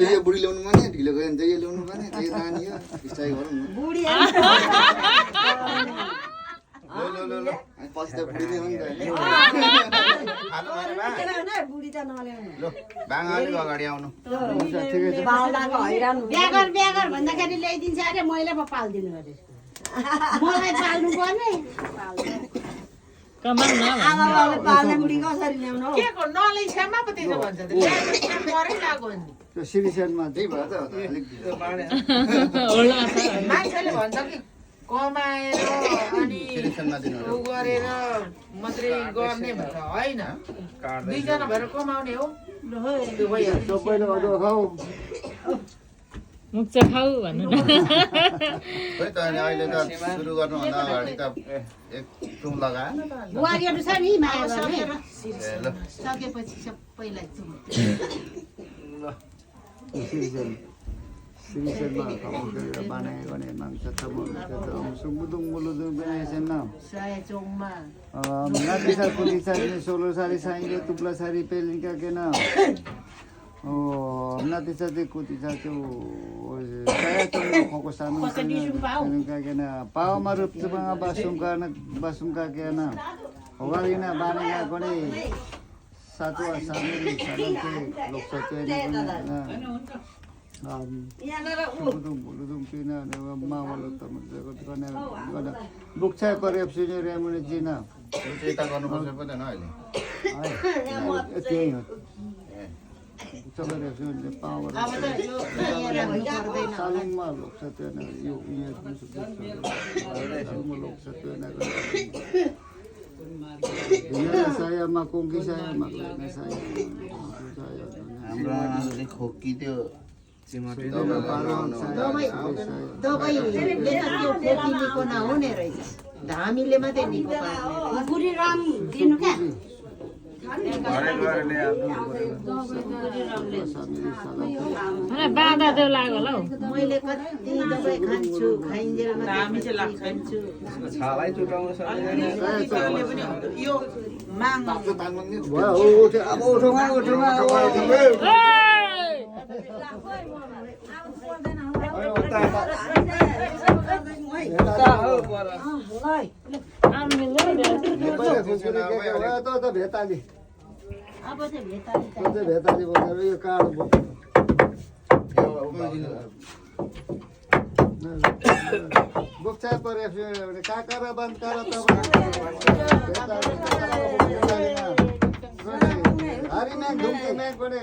यो बुढी ल्याउनु भने ढिलो गयो भने चाहिँ यो ल्याउनु भने त्यो नानी हो स्ट्राइक गरौँ न बुढी ल पछि त बुढी नै हो नि त बुढी त नल्याउनु ल बाङाली अगाडि आउनु बालदाको हैरान ब्यागर भन्दाखेरि ल्याइदिन्छ अरे मैले पो पाल्दिनु अरे मलाई पाल्नु पर्ने कमान न आमा बाबुले पाल्ने बुढी कसरी ल्याउनु हौ के को नलैसम्म पो त्यसो भन्छ त गरै लाग्यो नि त्यो सिरिसेनमा त्यही भयो त अलिक होला मान्छेले भन्छ कि कमाएर अनि सिरिसेनमा दिनु उ गरेर मात्रै गर्ने भन्छ होइन दुईजना भएर कमाउने हो त्यो भइहाल्छ सबैले अदुवा खाऊ मुख चाहिँ खाऊ भन्नु न खोइ त अहिले त सुरु गर्नुभन्दा अगाडि त एक चुम लगाएन त बुहारीहरू छ नि माया गर्ने ल सकेपछि सबैलाई चुम सिरिसेनमा खाऊ बनायो भने मान्छ त सुङ्गुदुङ मुलुदुङ बनाएछन् न सय चौमा नातिसा कुतिसा सोलो सारी साइले तुप्ला सारी पेलिका के ना ओ नातिसा दे कुतिसा त्यो saya tuh fokus anu kagena pau marup sebanga basum kagena ogalina banana kone satu asami sanate lok satu ini buludung pina mawalo tamu kone kone bukcha korupsinya remune jina cerita गर्नुपर्छ पो त न अहिले त्यही हो सबैले power सालुङमा लोक्छ त्यो यो सालुङमा लोक्छ त्यो सायामा कोङ्की सायामा हाम्रो आमाले खोकी त्यो दबाई निको नहुने रहेछ धामीले मात्रै निको पार्ने बुढी रम दिनु क्या बाँधा त्यो लाग्यो होला हौ मैले कति दबाई खान्छु खाइन्जेल मात्रै खान्छु छालाई चुटाउन सक्दैन यो माग अब उठौँ भेताली अब चाहिँ भेताली भेताली बोकेर यो काँडो बोक्चा पऱ्यो काका र बन्द गर हरिम्याङ धुम्ती म्याङ पनि